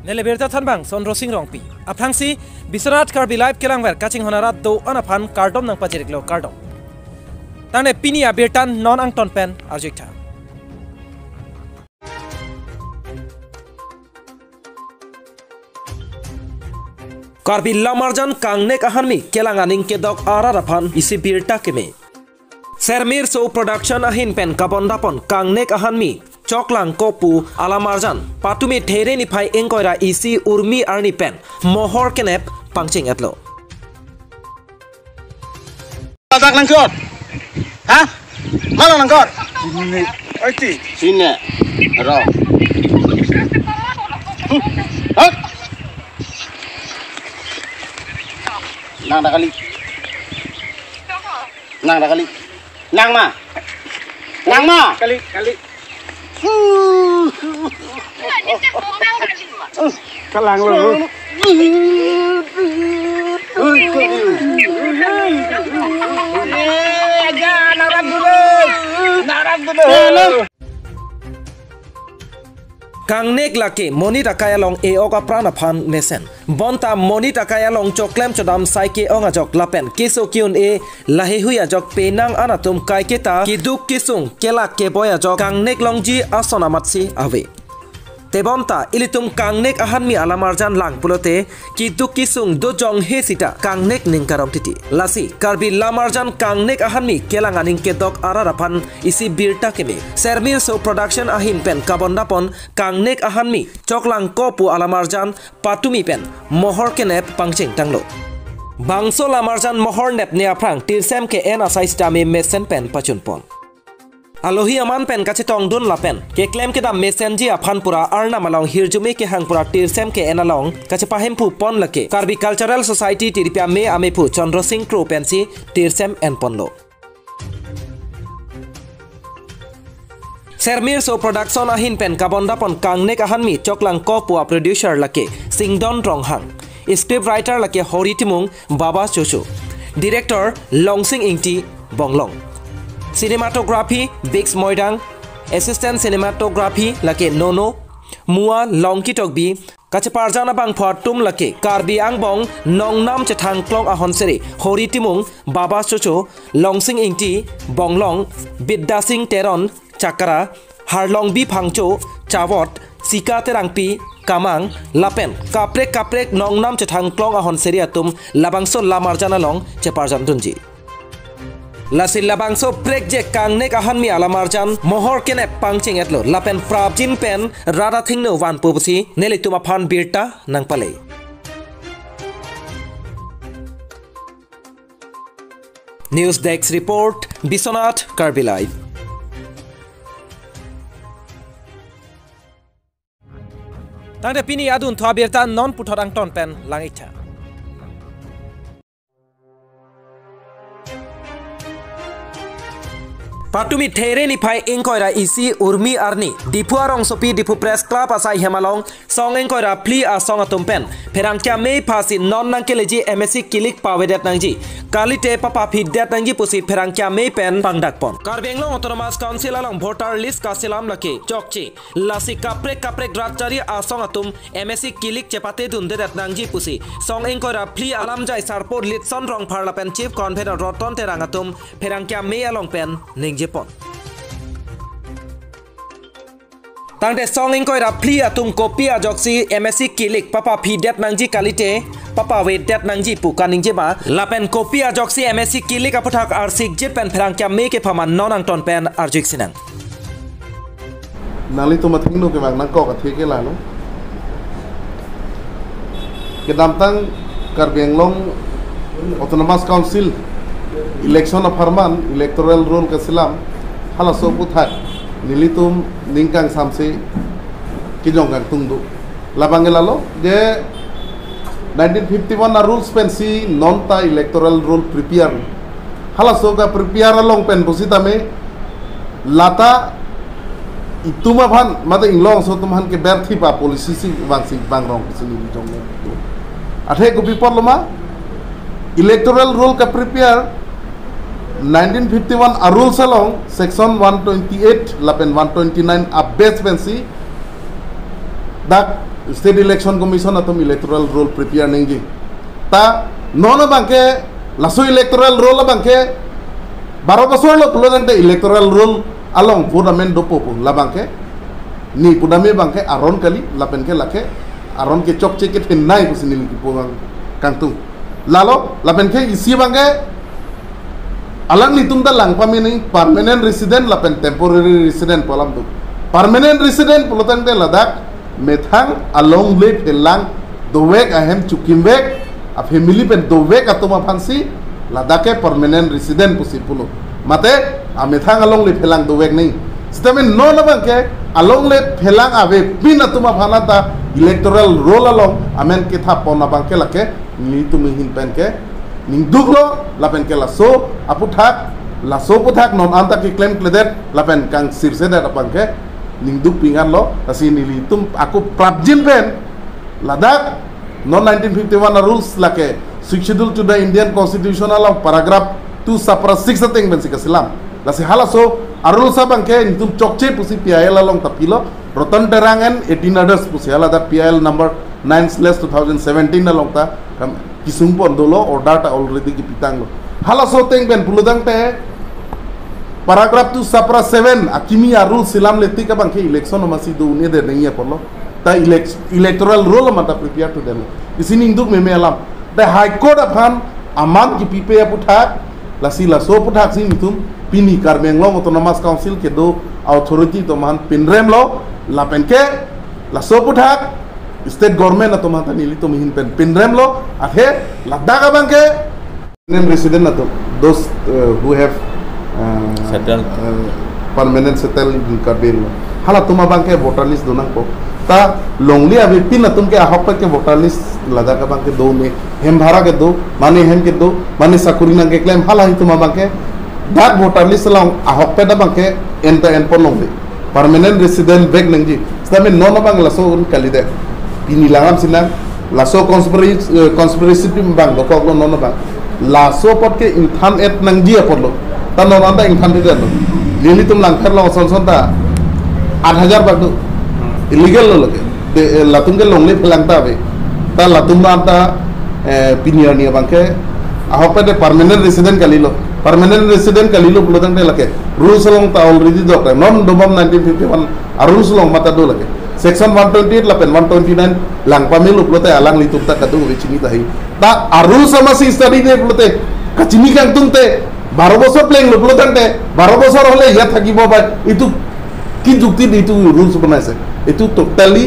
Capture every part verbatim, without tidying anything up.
Neli birta thanbang Sondro Sing Rongpi. Aphrangsi Biswanath Karbi Live kelangver kachinghon arat do-an aphan kardom nangpajir-iklo, kardom. Tangte pini abirta non angton pen arju-iktha. Karbi Lamarjan kangnek ahanmi kelang aning kedok arat aphan isi birta keme. Sermir So Production ahin pen kabondapon kangnek ahanmi Choklang Kopu alamarjan patumi There niphai ingkoi ra isi urmi arni pen mohor kenep pangcheng-etlo. Ajak nangkot. Ha? Mano nangkot? Sini. Aiti. Sini. Ro. Hak. Nang dak kali. Nang dak kali. Nang ma. Nang ma. Kali, kali. Kalang lo. Kangnek lake monit akai along e-ok apran aphan mesen. Bonta monit akai along choklem chodam sai ke-ong ajok lapen keso ke-un-e laheihui ajok penang an atum kaiketa keduk kesung kelak keboi ajok kangnek longji ason amatsi ave. Tebonta ilitum kangnek ahanmi alamarjan lang pulote keduk kesung dojong he sita kangnek ningkarong titi. Lasi Karbi Lamarjan kangnek ahanmi kelang aning kedok arat aphan isi birta keme. Sermir So Production ahin pen kabondapon kangnek ahanmi Choklang Kopu alamarjan patumi pen mohor kenep pangcheng tanglo. Bangso lamarjan mohor nepne aphrang tirsem ke-en asai sitame mesen pen pachunpon. Alohi aman pen kachetongdun lapen keklem kedam mesenji aphan pura arnam along hirjume kehang pura tirsem ke-en along kachepahemphu pon lake Karbi Cultural Society Tiripia me amephu Chandra Sing Kro pensi tirsem enponlo. Sermir So Production ahin pen kabondapon kangnek ahanmi Choklang Kopu a producer lake Singdon Ronghang, script writer lake Hori Timung, Baba Chocho, director Longsing Ingti, Bonglong, cinematography Biggs Moirang, assistant cinematography lake Nono, Mua Longki Tokbi, kacheparjan abangphu atum lake Karbi angbong nongnam chethangklong ahonseri Hori Timung, Baba Chocho, Longsing Ingti, Bonglong, Bidya Sing Teron, Chakra, Harlongbi Phangcho, Chawot, Sika Terangpi, Kamang, lapen kaprek kaprek nongnam chethangklong ahonseri atum labangso lamarjan along cheparjandunji. Lasi labangso prekjek kangnek ahanmi alamarjan mohor kenep pangcheng-etlo lapen prapjin pen rat athengno vanpo pusi nelitum aphan birta nangpale. News Desk Report, Biswanath Karbi Live. Tangte pini adunthu abirta non puthot angton pen lang-iktha. Patumi There niphai ingkoi ra isi urmi arni Diphu arongsopi Diphu Press Club asai hem along song ingkoi ra phli asong atum pen pherangke amei aphasi non nangkeleji M A C kilik pavedet nangji kalite papaphidet nangji pusi pherangke amei pen pangdakpon. Karbi Anglong Autonomous Council along voter list kaselam lake chokche. Lasi kaprek kaprek rat chari asong atum M A C kilik chepatedundedet nangji pusi song ingkoi ra phli alamjai sarpo Litson Rongphar lapen Chief Convener Roton Terang atum pherangke amei along pen ningjepon. Tangte song ingkoi ra phli atum kopi ajoksi M A C kilik papaphidet nangji kalite papavedet nangji pu kaningje ma lapen kopi ajoksi M A C kilik aputhak arsikjit pen pherangke amei kephaman non angton pen arju-ik sinang. Nanglitum athengno kevang nangkok athe ke lalo. Kedamtang Karbi Anglong Autonomous Council election apharman electoral roll kaselam halaso aputhak nelitum ningkangsamse kejong kangtung do. Labang ke lalo je nineteen fifty-one a rules pensi non ta electoral roll prepare. Halaso kaprepare along pen pusitame lata itum aphan mate inglongso atum aphan keberthipa policy si vangsi vangrong pusi neli jong. Athe kopi apotlo ma electoral roll kaprepare nineteen fifty-one a rules along section one twenty-eight lapen one twenty-nine a base pensi Dak State Election Commission atum electoral roll prepare nangji. Ta non abangke laso electoral roll abangke baro bosor lo pulo tangte electoral roll along vote amen dopo pu labangke ni pudame abangke aron kali lapen ke lake aron ke chokche kethenei pusi neli kipu abang kangtung. Lalo lapen ke isi abangke alanglitum ta lang pame nangji permanent resident lapen temporary resident pu alam do. Permanent resident pulo tangte ladak methang alongle phelang dovek ahem chukimvek a family pen dovek atum aphansi ladak ke permanent resident pusi pulo. Mate amethang alongle phelang dovek nangji. Sitame non abangke alongle phelang avepin atum aphan ta electoral roll along amen kethap pon abangke lake nelitum ahin pen ke ningduklo lapen ke laso aputhak, laso aputhak non anta keklemkledet lapen kangsirsedet abangke ningduk pinganlo. Lasi nelitum ako prapjin pen ladak non nineteen fifty-one a rules lake Sixth Schedule to the Indian Constitution along paragraph two supra six ateng pensi kaselam. Lasi halaso a rules abangke nelitum chokche pusi P I L along ta pilo, Ratan Terang and eighteen others pusi haladak P I L number nine slash two thousand seventeen along ta kam kisung pon dolo, order ta already kipitanglo. Halaso ateng pen pulo tangte paragraph two supra seven akimi a rules selamle tik abangke election amatsi do un-edet nangji apotlo. Ta elect electoral roll amat ta prepare to dem. Isi ningduk meme alam. Ta High Court aphan aman kipipe aputhak, lasi laso aputhaksi nelitum pini Karbi Anglong Autonomous Council kedo authority atum aphan pinremlo lapen ke laso aputhak state government atum aphan ta nelitum ahin pen pinremlo. Athe ladak abangke permanent resident atum, those uh, who have uh, Settled. Uh, permanent settled in Karbi Anglong, halatum abangke voter list donangpo. Ta longle avepin atum ke ahokpet ke voter list ladak abangke do ne, hem bhara kedo, mane hem kedo, mane sakuri nangkeklem, halatum abangke dak voter list along ahokpet abangke enta enpon longle. Permanent resident vek nangji. Sitame non abang laso un kalidet. Pini langam sinang laso conspiracy, eh, conspiracy team abang dokoklo non abang. Laso apot ke ingthan-et nangji apotlo. Ta non anta ingthan-etlo. Nelitum Langpher along son son ta aat hajar bak do. Illegal lo lake. De, eh, latum ke longle phelang ta ave. Ta latum anta eh, pini arni abangke ahokpet de permanent resident kalilo. Permanent resident kalilo pulo tangte lake rules along ta already dok. Non dobom nineteen fifty-one a rules along mata do lake. Section one twenty-eight lapen one twenty-nine lang pamelo pulote alanglitum ta kadung ave chini tahi. Ta a rules amatsi study de pulote kachini kangtungte baro bosor plenglo pulo tangte baro bosor hole ya thakibo bai, itu কি যুক্তি দি এইটো ৰুলছ বনাইছে? এইটো ট'টেলি,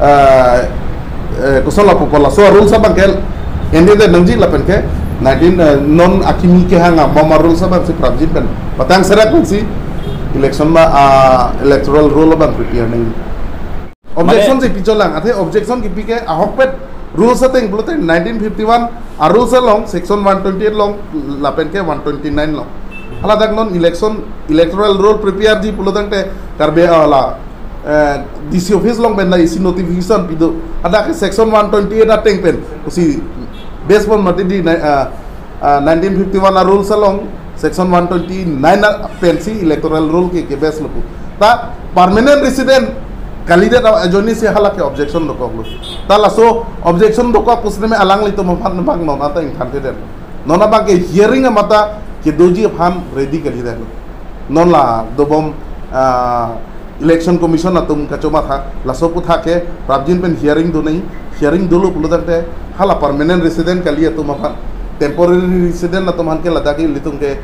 আহ, eh, kusol lapu pola. So, rules abangke, ende de nangji lapen ke, nineteen, eh, non akimi kehang abom a rules abangsi prapjin pen patang serak pensi election ma, ah, electoral roll abang prepare nangji. Objection si picholang, athe objection kipi ke ahokpet rules ateng pulote nineteen fifty-one a rules along section one twenty-eight along lapen ke one twenty-nine along. Haladak non election electoral roll prepare ji pulo tangte Karbi, ah, la, eh, D C office along pen na isi notification pido. Hadak section one twenty-eight ateng pen pusi base pon mati di na, ah, ah, nineteen fifty-one a rules along section one twenty-nine a pensi electoral roll ke, ke base lo pu. Ta permanent resident kalidet ajoinesi halake objection dokoklo. Ta laso objection dokok pusitame alanglitum aphan bang non anta ingthan-etdet. Non abangke hearing amat ta kedoji aphan ready kalidetlo. Non la dobom, ah, Election Commission atum kachomatha, laso aputhak ke prapjin pen hearing do nangji, hearing dolo pulo tangte hala permanent resident kali atum aphan, temporary resident atum aphan ke ladak ilitum ke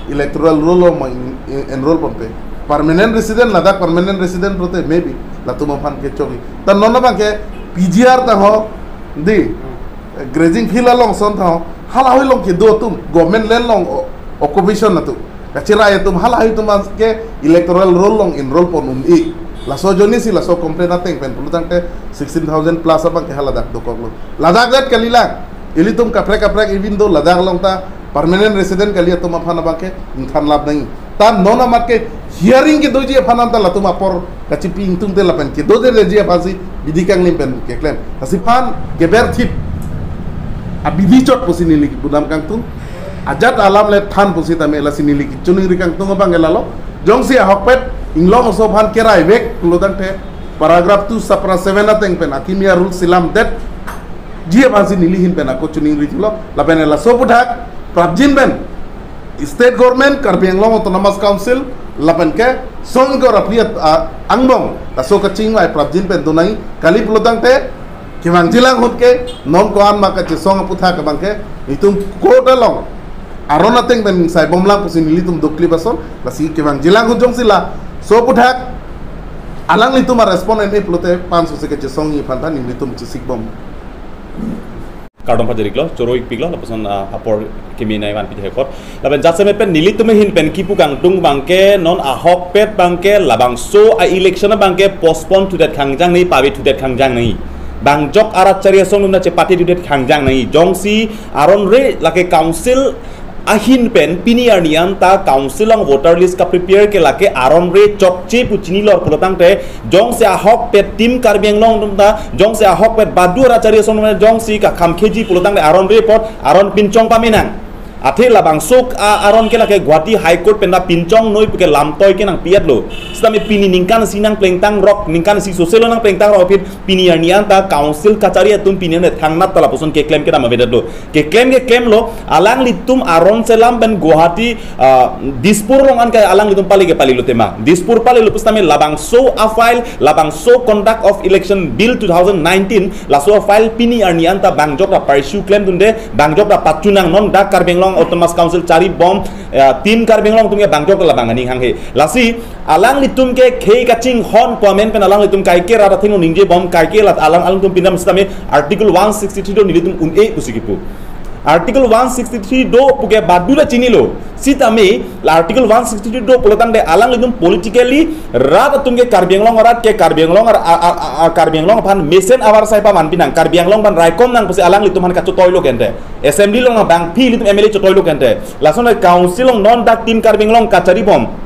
electoral roll along ma en-, en-, enroll ponpe. Permanent resident, ladak permanent resident pulote maybe latum aphan ke chogi. Ta non abangke P G R ta ho di, grazing field along son ta ho, halahei along kedo atum, government land along o-, occupation atum. Kachirai atum, halahei atum ke electoral roll along enroll pon un-e. Laso ajoinesi laso complaint ateng pen pulo tangte sixteen thousand plus abangke haladak dokoklo. Ladak det kalilang. Ilitum kaprek kaprek even though ladak along ta permanent resident kali atum aphan abangke ingthan lap nangji. Ta non amat ke hearing kedoji aphan anta latum apor kachipi ingtungte lapen kedodeji aphansi bidi kanglim pen keklem. Lasi phan keberthip abidi chot pusi neli kibudam kangtung. Ajat alam le than pusitame lasi neli kachiningri kangtung abangke lalo. Jongsi ahokpet inglong aso aphan keraivek pulo tangte Paragraph two subpara seven ateng pen akimi a-rule selam detji aphansi neli ahin pen ako choningri thulo. Lapen laso aphuthak prapjin pen state government, Karbi Anglong Autonomous Council lapen ke song kor aphi at, a, angbong laso kachingvai prapjin pen donai, kali pulotangte kevangjilang ahut ke non ko-an ma kachesong aphuthak abang ke itum court along aron ateng pen saibomlang pusi nelitum dokli bason. Lasi kevangjilang ahut jongsi laso aphuthak alanglitum a-respond en-e pulote panso si kachesongji aphan ta nelitum chesikbom. Kardom pajiriklo, choro-ikpiklo, lapuson, ah, apor kimi nai vanpi thekor. Lapen jasemet pen nelitum ahin pen kipu kangtung abang ke non ahokpet abang ke labangso a-election abang ke postpone thudet khangjang nangji, pave thudet khangjang nangji. Bangjok arat chari asong atum ta chepate thudet khangjang nangji. Jongsi aron re lake council ahin pen pini arni anta council along voter list kaprepare ke lake aron re chokche pu chinilo pulotangte, jongsi ahokpet Team Karbi Anglong atum ta, jongsi ahokpet baduara chari asong atum ta jongsi kakhamkheji pulotangte aron re apot aron pinchong pamenang. Athe labangso a-, aron ke lake Guwahati High Court pen ta pinchongnoi puke lamtoi ke nangpi-etlo. Sitame pini ningkan isi nangplengtangrok, ningkan isi soselo nangplengtangrok aphi pini arni anta council kachari atum pini arni thangnat ta lapuson keklem kedam avedetlo. Keklem keklemlo, alanglitum aron selam pen Guwahati, ah, Dispur along an ke alanglitum pale ke palelo tema. Dispur palelo pusitame labangso a-file, labangso Conduct of Election Bill two thousand nineteen, laso a-file pini arni anta bangjok ta pursue klemdunde, bangjok ta pachunang, non dak Karbi Anglong Autonomous Council charibom, eh, Team Karbi Anglong atum ke bangjok ta labang aning hanghe. Lasi alanglitum ke khei kachinghon pu amen pen alanglitum kaike rat athengno ningjebom, kaike rat alang alanglitum pindam sitame Article one sixty-three do nelitum un-e pusi kipu. Article one sixty-three do puke badu ta chinilo. Sitame la Article one sixty-three do pulotangte alanglitum politically rat atum ke Karbi Anglong arat ke Karbi Anglong ar-, a, a, a, a, Karbi Anglong aphan mesen avarsai paman pinang, Karbi Anglong aphan raikom nang pusi alanglitum aphan kachotoilo kente. Assembly along bangphi ilitum M L A chotoilo kente. Lason council along non dak Team Karbi Anglong kacharibom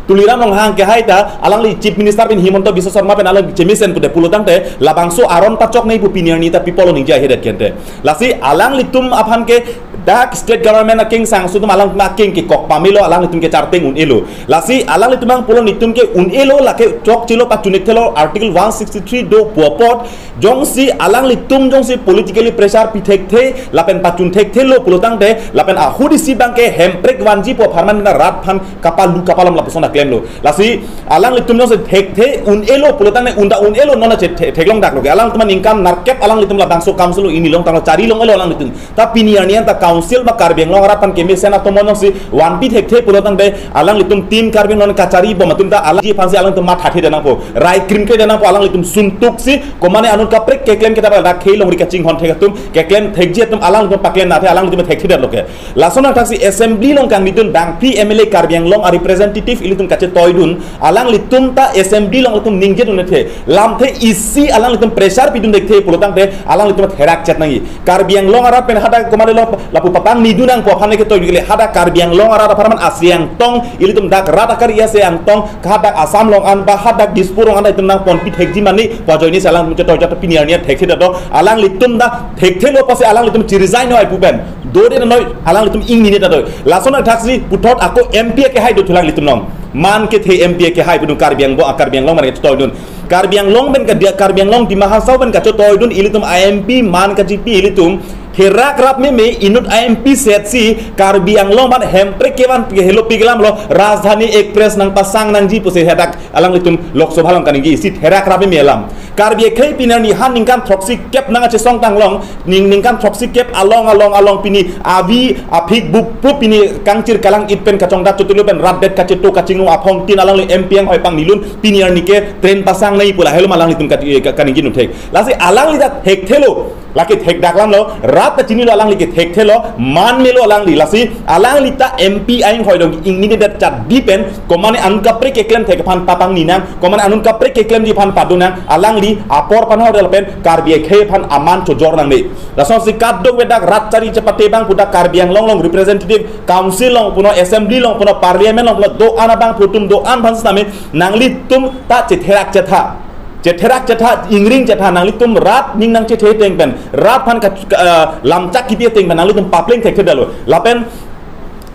Tuliram Ronghang kehai ta alangli Chief Minister pen Himanta Biswa Sarma pen alang chemesen pute pulotangte labangso aron pachok nangji pu pini arni ta people ningje ahedet kente. Lasi alanglitum aphan ke dak state government akengsangso atum alang akeng kekok pamelo, alanglitum ke charteng un-elo. Lasi alanglitum abang pulo nelitum ke un-elo, lake chokchelo, pachun thekthelo Article one sixty-three do pu apot, jongsi alanglitum jongsi politically pressure pi thekthe lapen pachun thekthelo pulotangte lapen ahut isi abang ke Hemprek vanji pu apharman na rat aphan kapalu kapalom lapuson ta klemlo. Lasi alanglitum jongsi thekthe un-elo pulotangte un ta un-elo, non ta che the-, theklong daklo ke. Alanglitum ningkan nerkep alanglitum labangso council along ingni longtanglo, chari longlo alanglitum. Ta pini arni anta council ba Karbi Anglong arat aphan kemesen atomon jongsi vanpi thekthe pulotangte alanglitum Team Karbi Anglong kacharibom atum ta alangli aphansi alanglitum mathathe nangpo, rai krimkre nangpo, alanglitum suntuksi komane anut kaprek keklem kita ba dak khei longri kachinghon thek atum, keklem thekji atum alanglitum paklemnathe alanglitum thekthedetlo ke. Lason athaksi assembly along kangnidun bangphi M L A Karbi Anglong a-representative ilitum kachetoidun, alanglitum ta assembly along alanglitum ningjedun the, lamthe isi alanglitum pressure pidun thekthe pulotangte alanglitum therak chet nangji. Karbi Anglong arat pen hadak komane lo lapu papang nidun nangpo aphan ke toidun le, hadak Karbi Anglong arat apharman asi angtong, ilitum dak rat akari asi angtong, hadak Assam along an ba hadak Dispur along an itum nangponpi thekji mani pu ajoine si alang muchot chot pini arni thekthe do, alanglitum ta thekthelo pusi alanglitum chi-resign noi pu pen dode noi, alanglitum ingnine ta do. Lason athaksi puthot ako M P kehai do thu alanglitum along. Man kethe M P kehai pudun Karbi Anglong, Karbi Anglong mane kachetoidun. Karbi Anglong pen kadia, Karbi Anglong Dima Hasao pen kachetoidun ilitum a-M P man kachipi ilitum therak rap meme inut a-M P setsi Karbi Anglong aphan Hemprek kevan kehelo piklamlo, Rajdhani Express nangpasang nangji pusi hadak alanglitum Lok Sabha along kaningje isi therak rap meme alam. Karbi akhei pini arni han ningkan throksi kep nangkachesong tanglong, ning ningkan throksi kep along along along pini avi aphik buprup pini kangchir kalang-it pen kachongdat chotilo pen rat det kacheto kachinglong aphong tin alangli M P anghoi pangnilun, pini arni ke train pasang nangji pu lahelo ma alanglitum kat-, eh, ka-, kaningje nunthek. Lasi alangli ta thekthelo, lake thekdak lamlo, rat ta chinilo alangli ke thekthelo, man melo alangli, lasi alangli ta M P ainghoi dong ingninedet chatdi pen, komane anut kaprek keklem thek aphan papang ninang, komane anut kaprek keklemji aphan padonang, alangli apor panhor del pen Karbi akhei aphan aman chojor nangne. Lasonsi kadokave dak rat chari chepate abang pu dak Karbi Anglong along representative council along puno assembly along puno parliament along puno do-an abangphu atum do-an aphan sitame nanglitum ta chetherak chetha. Chetherak chetha, ingring chetha, nanglitum rat ning nangchethe ateng pen, rat aphan ka, ka, eh, lamchak kipi ateng pen nanglitum papleng thekthedetlo. Lapen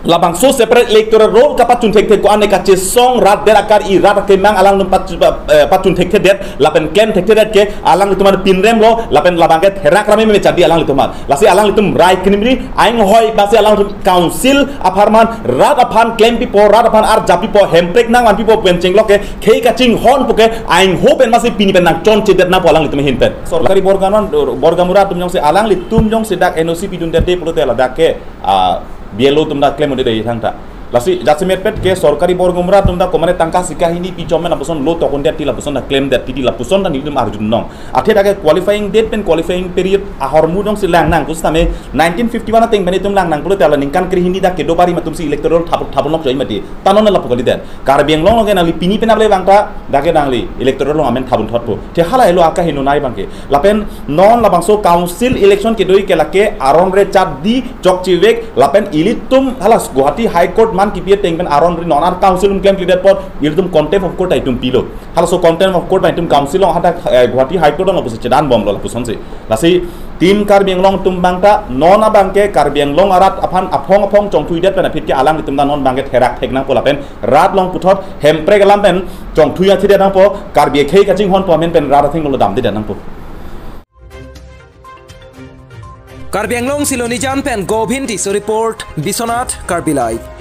Labangso separate electoral roll kapachun thekthe ko-an ne kachesong rat der akar i rat akemang alangtum pach-, eh, pachun thekthedet lapen klem thekthedet ke alanglitum aphan pinrem lo lapen labang ke therak rame me chadi alanglitum aphan. Lasi alanglitum rai krimri ainghoi basi alanglitum council apharman rat aphan klem pipo, rat aphan arjap pipo, hemprek nangvan pipo pen chenglok ke khei kachinghon puke aingho pen masi pini pen nangchonchedet nangpo alanglitum ahin pen. Sorkari borgaman, borgamurat atum jongsi alanglitum jongsi dak N O C pidundet de pulote ladak ke, ah, B L O atum dak klem un'e de thangta. Lasi jasemet pet ke sorkari borgamurat atum dak komane tangka sika hini pichom men lapuson lo tokon det ti lapuson dak klemdet ti di lapuson dak nelitum arjunong. Athe dak ke qualifying date pen qualifying period ahormu jongsi langnang pusitame nineteen fifty-one ateng pen itum langnang pulote la ningkan kre hini dak kedo bari ma atumsi electoral thap-, thapon lok joi mati. Tanon lapu kalidet. Karbi Anglong along ke nangli pini pen able bangta dak ke nangli electoral along amen thapon thotpo. Te hala helo aka hinu nai bangke. Lapen non labangso council election kedo-i ke lake aron re chat di chokchevek lapen ilitum hala Guwahati High Court man kipi ateng pen aron re non ar council atum klemkledet apot ilitum contempt of court itum pilo. Halaso contempt of court itum council along hadak, eh, Guwahati High Court along pusi chedan bomlo lapusonsi. Lasi Team Karbi Anglong atum bangta non abangke Karbi Anglong arat aphan aphong aphong chongthuidet pen aphi ke alanglitum ta non bangke therak thek nangpo lapen rat along puthot hemprek alam pen chongthui athidet nangpo, Karbi akhei kachinghon pu amen pen rat athengno damdedet nangpo. Karbi Anglong Silonijan pen Govin Tisso report, Biswanath Karbi Live.